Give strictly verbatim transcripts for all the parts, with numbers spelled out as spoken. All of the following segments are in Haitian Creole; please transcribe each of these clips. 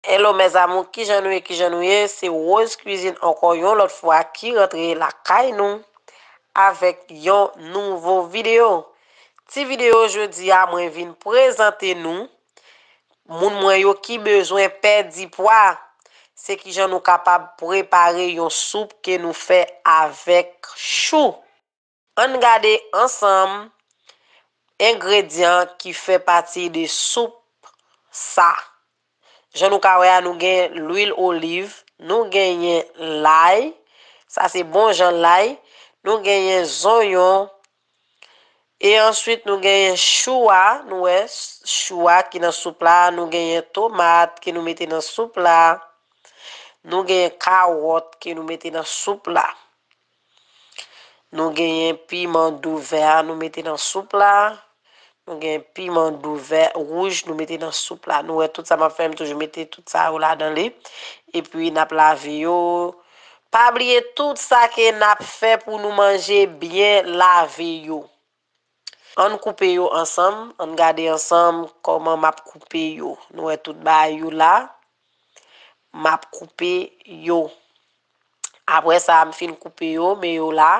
Hello mes amours, kijan nou ye, kijan nou ye? Se Rose Cuisine ankò yon lòt fwa ki rantre lakay nou avèk yon nouvo videyo. Ti videyo jodi a, mwen vin prezante nou moun mwen yo ki bezwen pèdi pwa. Se kijan nou kapab prepare yon soup ke nou fè avèk chou. Ann gade ansanm engredyan ki fè pati de soup sa. Jan nou ka wè a, nou gen lwil oliv, nou genyen lay, sa se bon jan lay, nou genyen zonyon, e answit nou genyen chou a, nou wè chou a ki nan soup la, nou genyen tomat ke nou mete nan soup la, nou genyen kawòt ke nou mete nan soup la. Nou genyen piman dou vè a, nou mete nan soup la. Nou genyen piman dou vè, wouj, nou mete nan soup la. Nou wè tout sa m ap fè, m toujou mete tout sa yo ladan li. Epi n ap lave yo. Pa bliye tout sa ke n ap fè pou nou manje byen lave yo. Ann koupe yo ansanm, ann gade ansanm kòman m ap koupe yo. Nou wè tout bagay yo la. M ap koupe yo. Apre sa, m fin koupe yo, men yo la.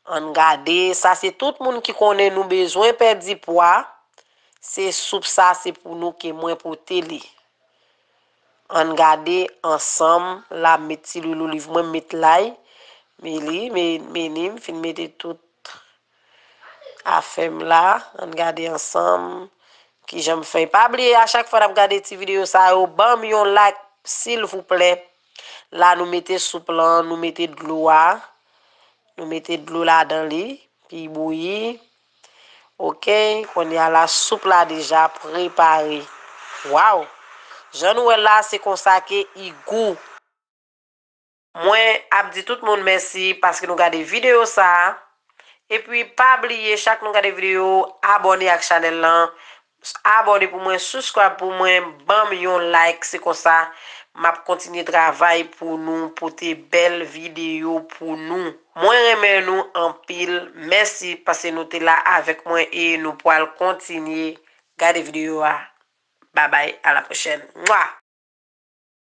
Ann gade, sa se tout moun ki konnen nou bezwen pèdi pwa. Se soup sa, se pou nou ke mwen pote li. Ann gade ansanm, la m met ti lwil oliv mwen, m met lay, men li, men, men li, m fin mete tout afè m la, ann gade ansanm kijan m fè. Pa bliye, a chak fwa n ap gade ti videyo sa yo, ban m yon like, silvouplè. La, nou mete soup lan, nou mete dlo a, nou mete dlo ladan li, pou l bouyi. Oke, kounye a la, soup la deja prepare. Waw! Jan nou wè la, se konsa ke i gou. Mwen ap di tout moun mèsi paske nou gade videyo sa a. Epi pa bliye, chak nou gade videyo, abòne ak chanèl lan. Abòne pou mwen, subscribe pou mwen, ban m yon like, se konsa m ap kontinye travay pou nou, pote bèl videyo pou nou. Mwen renmen nou anpil. Mèsi paske nou te la avèk mwen e nou pral kontinye gade videyo a. Babay, a la pwochèn. Mwa!